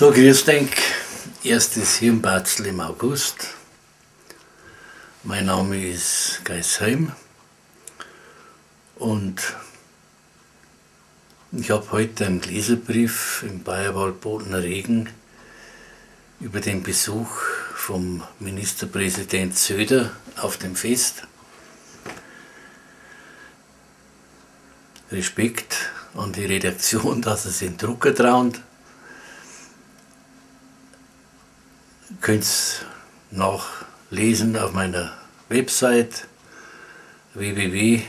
So, grüß denk, erstes Hirnbatzel im August. Mein Name ist Geisheim und ich habe heute einen Leserbrief im Bayerwaldboten Regen über den Besuch vom Ministerpräsident Söder auf dem Fest. Respekt an die Redaktion, dass es in Drucker traut. Könnt's nachlesen auf meiner Website www.hgeis,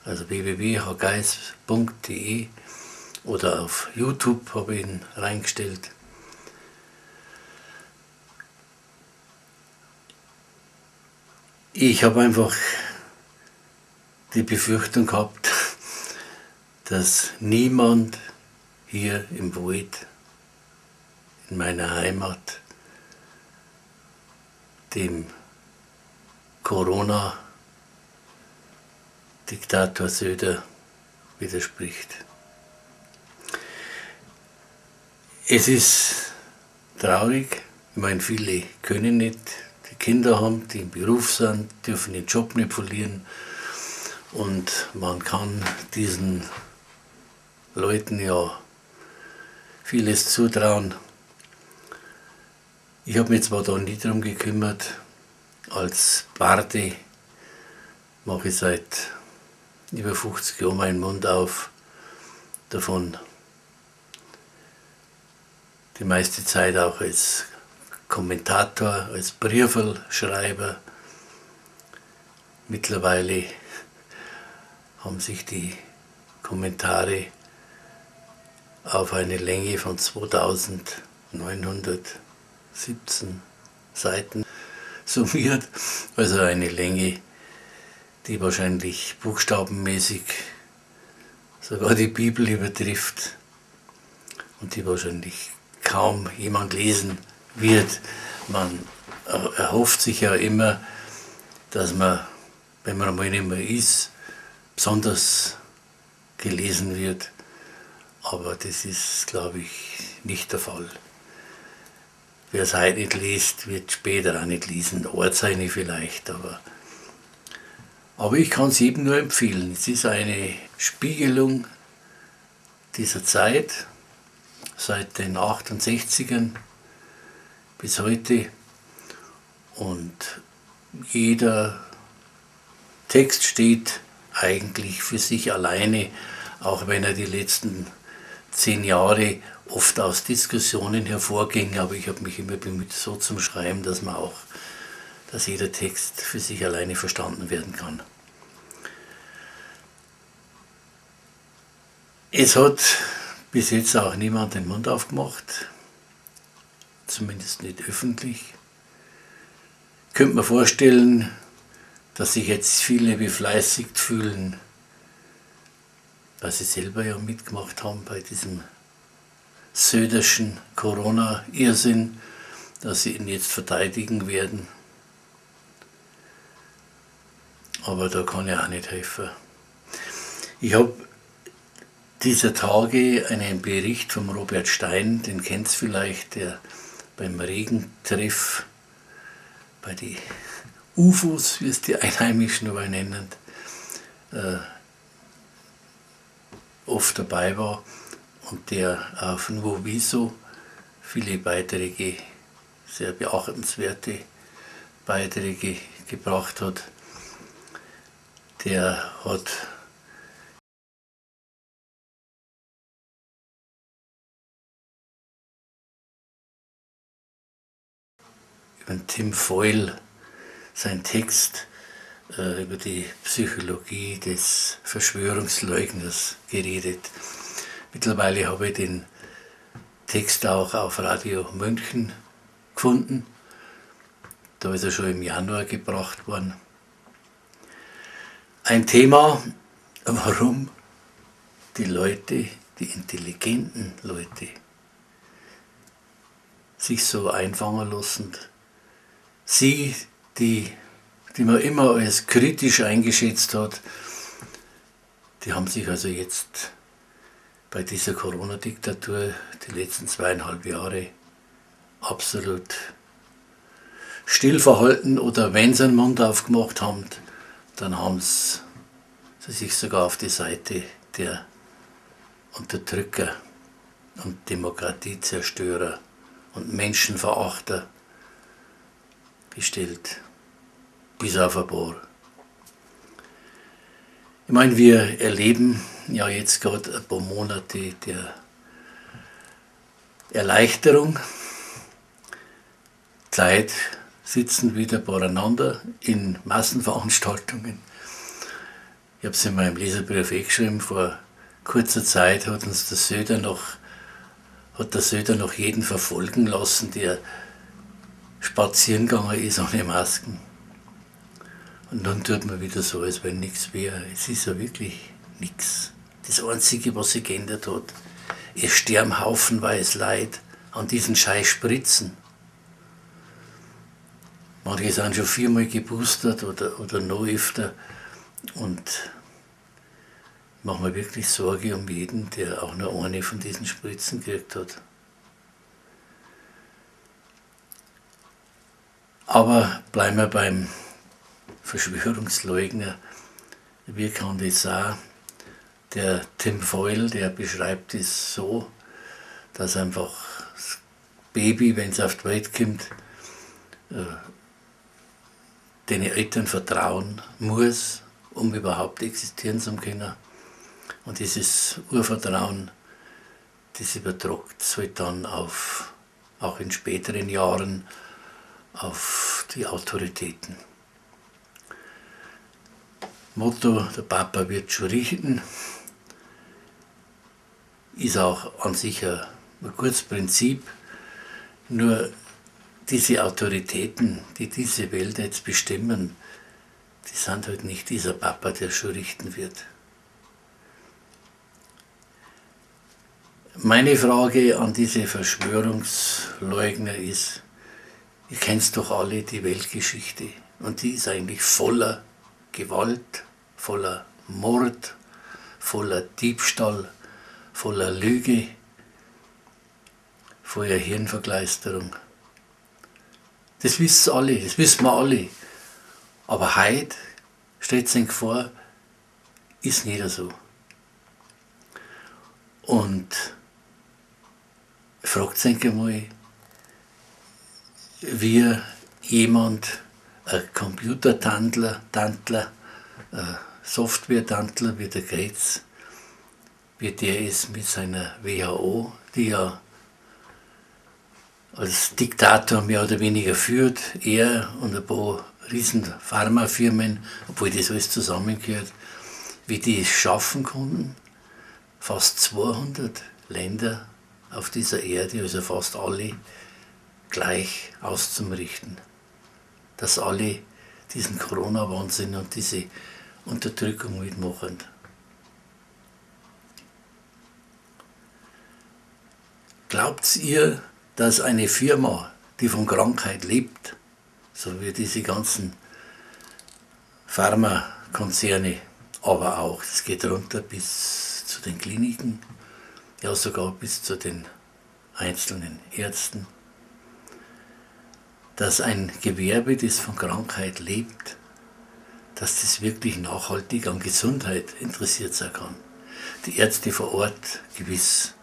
also www.hgeis.de oder auf YouTube habe ich ihn reingestellt. Ich habe einfach die Befürchtung gehabt, dass niemand hier im Wald, in meiner Heimat, dem Corona-Diktator Söder widerspricht. Es ist traurig, ich meine, viele können nicht, die Kinder haben, die im Beruf sind, dürfen den Job nicht verlieren und man kann diesen Leuten ja vieles zutrauen. Ich habe mich zwar da nie drum gekümmert, als Barde mache ich seit über 50 Jahren meinen Mund auf, davon die meiste Zeit auch als Kommentator, als Briefelschreiber. Mittlerweile haben sich die Kommentare auf eine Länge von 2917 Seiten summiert, also eine Länge, die wahrscheinlich buchstabenmäßig sogar die Bibel übertrifft und die wahrscheinlich kaum jemand lesen wird. Man erhofft sich ja immer, dass man, wenn man einmal nicht mehr ist, besonders gelesen wird, aber das ist, glaube ich, nicht der Fall. Wer es heute nicht liest, wird später auch nicht lesen, Ortseine vielleicht, aber ich kann es jedem nur empfehlen. Es ist eine Spiegelung dieser Zeit, seit den 68ern bis heute, und jeder Text steht eigentlich für sich alleine, auch wenn er die letzten 10 Jahre oft aus Diskussionen hervorging, aber ich habe mich immer bemüht, so zu schreiben, dass jeder Text für sich alleine verstanden werden kann. Es hat bis jetzt auch niemand den Mund aufgemacht, zumindest nicht öffentlich. Könnte man vorstellen, dass sich jetzt viele befleißigt fühlen, weil sie selber ja mitgemacht haben bei diesem Söderschen Corona-Irrsinn, dass sie ihn jetzt verteidigen werden. Aber da kann ich auch nicht helfen. Ich hab dieser Tage einen Bericht vom Robert Stein, den kennt's vielleicht, der beim Regentreff bei den UFOs, wie es die Einheimischen aber nennen, oft dabei war und der auf Nuoviso viele Beiträge, sehr beachtenswerte Beiträge gebracht hat. Der hat über den Tim Foyle seinen Text über die Psychologie des Verschwörungsleugners geredet. Mittlerweile habe ich den Text auch auf Radio München gefunden. Da ist er schon im Januar gebracht worden. Ein Thema, warum die Leute, die intelligenten Leute, sich so einfangen lassen. Sie, die man immer als kritisch eingeschätzt hat, die haben sich also jetzt bei dieser Corona-Diktatur die letzten 2,5 Jahre absolut still verhalten oder wenn sie einen Mund aufgemacht haben, dann haben sie sich sogar auf die Seite der Unterdrücker und Demokratiezerstörer und Menschenverachter gestellt, bis auf ein paar. Ich meine, wir erleben ja jetzt gerade ein paar Monate der Erleichterung. Die Leute sitzen wieder beieinander in Massenveranstaltungen. Ich hab's in meinem Leserbrief eh geschrieben, vor kurzer Zeit hat uns der Söder noch, hat der Söder noch jeden verfolgen lassen, der spazieren gegangen ist ohne Masken. Und dann tut man wieder so, als wenn nichts wäre. Es ist ja wirklich nichts. Das Einzige, was sich geändert hat, es sterben haufenweise Leute an diesen scheiß Spritzen. Manche sind schon 4-mal geboostert oder noch öfter. Und ich mache mir wirklich Sorge um jeden, der auch nur eine von diesen Spritzen gekriegt hat. Aber bleiben wir beim Verschwörungsleugner. Wie kann das sein? Der Tim Foyle, der beschreibt es so, dass einfach das Baby, wenn's auf die Welt kommt, den Eltern vertrauen muss, um überhaupt existieren zu können. Und dieses Urvertrauen, das übertragt sich halt dann auch in späteren Jahren, auf die Autoritäten. Motto, der Papa wird schon richten, ist auch an sich ein gutes Prinzip, nur diese Autoritäten, die diese Welt jetzt bestimmen, die sind halt nicht dieser Papa, der schon richten wird. Meine Frage an diese Verschwörungsleugner ist, ihr kennt doch alle die Weltgeschichte und die ist eigentlich voller Gewalt, voller Mord, voller Diebstahl, voller Lüge, voller Hirnverkleisterung. Das wissen alle, das wissen wir alle. Aber heute, stellt sich vor, ist nicht so. Und fragt sich einmal, wie jemand, ein Computertandler, Tandler, ein Software-Tandler wie der Kretz, wie der ist mit seiner WHO, die ja als Diktator mehr oder weniger führt, er und ein paar riesen Pharmafirmen, obwohl das alles zusammengehört, wie die es schaffen konnten, fast 200 Länder auf dieser Erde, also fast alle, gleich auszurichten. Dass alle diesen Corona-Wahnsinn und diese Unterdrückung mitmachen. Glaubt ihr, dass eine Firma, die von Krankheit lebt, so wie diese ganzen Pharmakonzerne, aber auch, es geht runter bis zu den Kliniken, ja sogar bis zu den einzelnen Ärzten, dass ein Gewerbe, das von Krankheit lebt, dass das wirklich nachhaltig an Gesundheit interessiert sein kann. Die Ärzte vor Ort gewiss,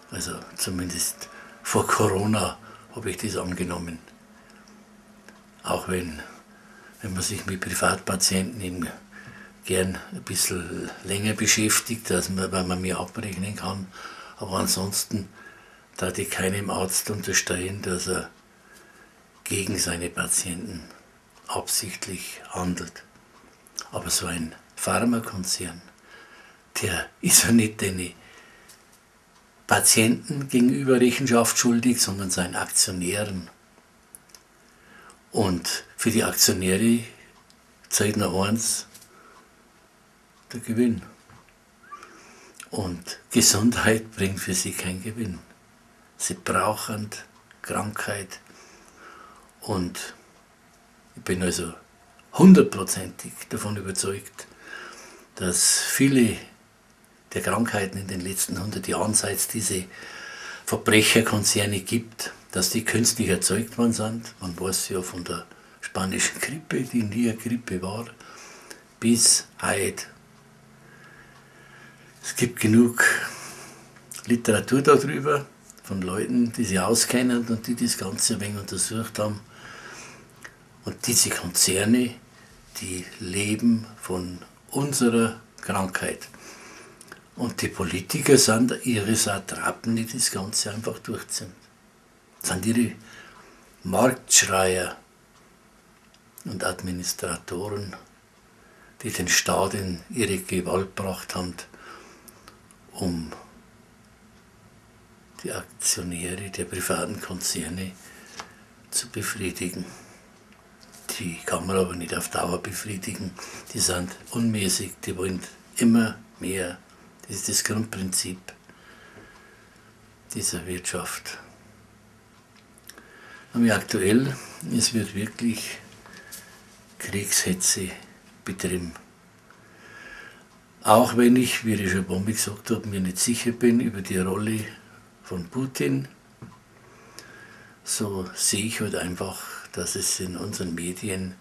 also zumindest vor Corona habe ich das angenommen. Auch wenn man sich mit Privatpatienten eben gern ein bisschen länger beschäftigt, weil man mehr abrechnen kann. Aber ansonsten darf ich keinem Arzt unterstellen, dass er gegen seine Patienten absichtlich handelt. Aber so ein Pharmakonzern, der ist ja nicht den Patienten gegenüber Rechenschaft schuldig, sondern seinen Aktionären. Und für die Aktionäre zählt noch eins, der Gewinn. Und Gesundheit bringt für sie keinen Gewinn. Sie brauchen Krankheit. Und ich bin also hundertprozentig davon überzeugt, dass viele der Krankheiten in den letzten 100 Jahren, seit es diese Verbrecherkonzerne gibt, dass die künstlich erzeugt worden sind. Man weiß ja von der spanischen Grippe, die nie eine Grippe war, bis heute. Es gibt genug Literatur darüber, von Leuten, die sich auskennen und die das Ganze ein wenig untersucht haben. Und diese Konzerne, die leben von unserer Krankheit. Und die Politiker sind ihre Satrapen, die das Ganze einfach durchziehen. Das sind ihre Marktschreier und Administratoren, die den Staat in ihre Gewalt gebracht haben, um die Aktionäre der privaten Konzerne zu befriedigen. Die kann man aber nicht auf Dauer befriedigen. Die sind unmäßig, die wollen immer mehr. Das ist das Grundprinzip dieser Wirtschaft. Aber aktuell, es wird wirklich Kriegshetze betrieben. Auch wenn ich, wie ich schon Bombe gesagt habe, mir nicht sicher bin über die Rolle von Putin, so sehe ich halt einfach, dass es in unseren Medien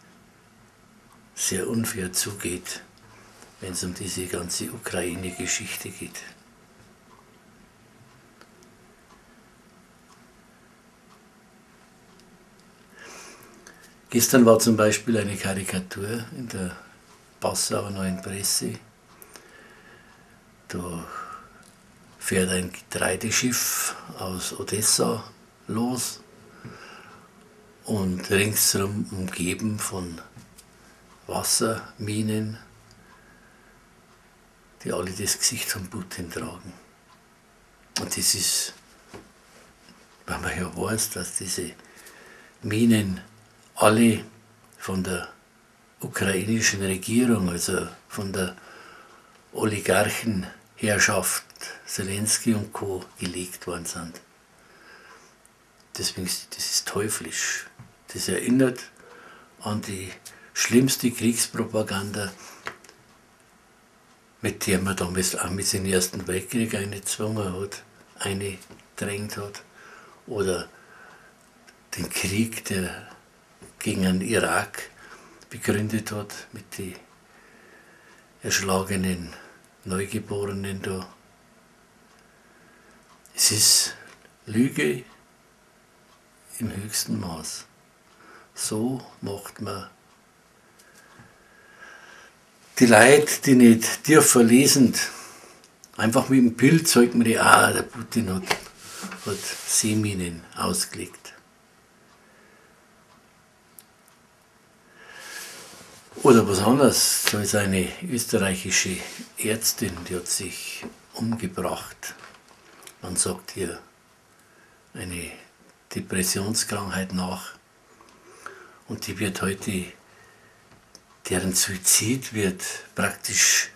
sehr unfair zugeht, wenn es um diese ganze Ukraine-Geschichte geht. Gestern war zum Beispiel eine Karikatur in der Passauer Neuen Presse. Da fährt ein Getreideschiff aus Odessa los und ringsherum umgeben von Wasserminen, die alle das Gesicht von Putin tragen. Und das ist, weil man ja weiß, dass diese Minen alle von der ukrainischen Regierung, also von der Oligarchenherrschaft Zelensky und Co. gelegt worden sind. Deswegen, das ist teuflisch. Das erinnert an die schlimmste Kriegspropaganda, mit der man damals auch mit dem Ersten Weltkrieg eingezwungen hat, eingedrängt hat, oder den Krieg, der gegen den Irak begründet hat, mit den erschlagenen Neugeborenen da. Es ist Lüge im höchsten Maß. So macht man die Leute, die nicht tiefer lesen, einfach mit dem Bild zeigt man die, der Putin hat Seeminen ausgelegt. Oder was anderes, da ist eine österreichische Ärztin, die hat sich umgebracht. Man sagt ihr eine Depressionskrankheit nach. Und die wird heute, deren Suizid wird praktisch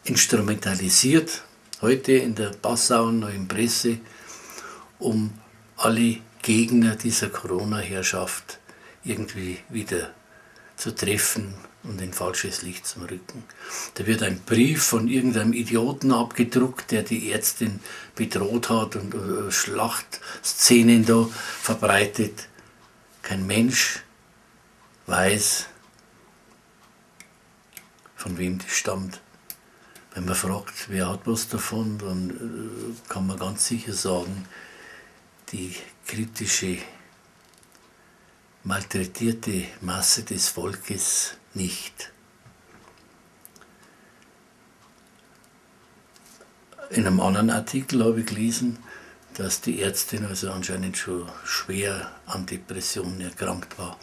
instrumentalisiert, heute in der Passauer Neuen Presse, um alle Gegner dieser Corona-Herrschaft irgendwie wieder zu treffen und in falsches Licht zu rücken. Da wird ein Brief von irgendeinem Idioten abgedruckt, der die Ärztin bedroht hat und Schlachtszenen da verbreitet. Kein Mensch weiß, von wem die stammt. Wenn man fragt, wer hat was davon, dann kann man ganz sicher sagen, die kritische, malträtierte Masse des Volkes nicht. In einem anderen Artikel habe ich gelesen, dass die Ärztin also anscheinend schon schwer an Depressionen erkrankt war.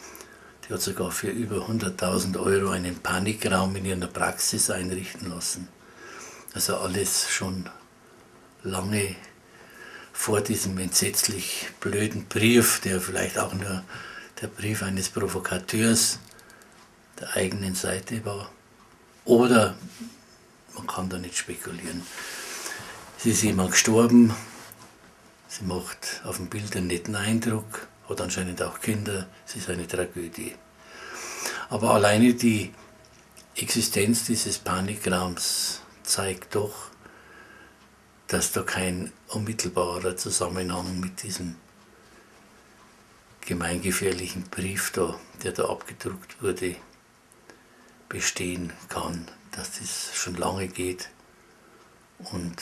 Die hat sogar für über 100.000 Euro einen Panikraum in ihrer Praxis einrichten lassen. Also alles schon lange vor diesem entsetzlich blöden Brief, der vielleicht auch nur der Brief eines Provokateurs der eigenen Seite war. Oder, man kann da nicht spekulieren, es ist jemand gestorben, sie macht auf dem Bild einen netten Eindruck, hat anscheinend auch Kinder, es ist eine Tragödie. Aber alleine die Existenz dieses Panikrauns zeigt doch, dass da kein unmittelbarer Zusammenhang mit diesem gemeingefährlichen Brief da, der da abgedruckt wurde, bestehen kann, dass das schon lange geht. Und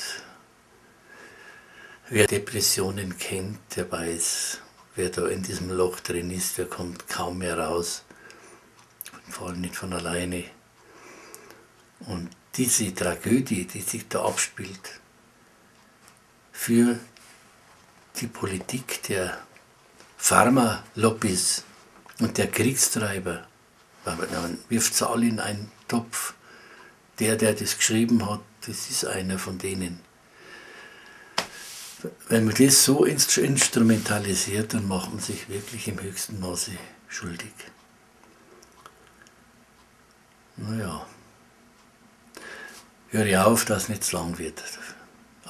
wer Depressionen kennt, der weiß, wer da in diesem Loch drin ist, der kommt kaum mehr raus, vor allem nicht von alleine. Und diese Tragödie, die sich da abspielt, für die Politik der Pharma-Lobbys und der Kriegstreiber, weil man wirft sie alle in einen Topf. Der, der das geschrieben hat, das ist einer von denen. Wenn man das so instrumentalisiert, dann macht man sich wirklich im höchsten Maße schuldig. Naja, höre ich auf, dass es nicht zu lang wird.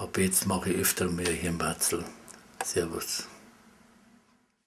Ab jetzt mache ich öfter mehr hier im Batzel. Servus.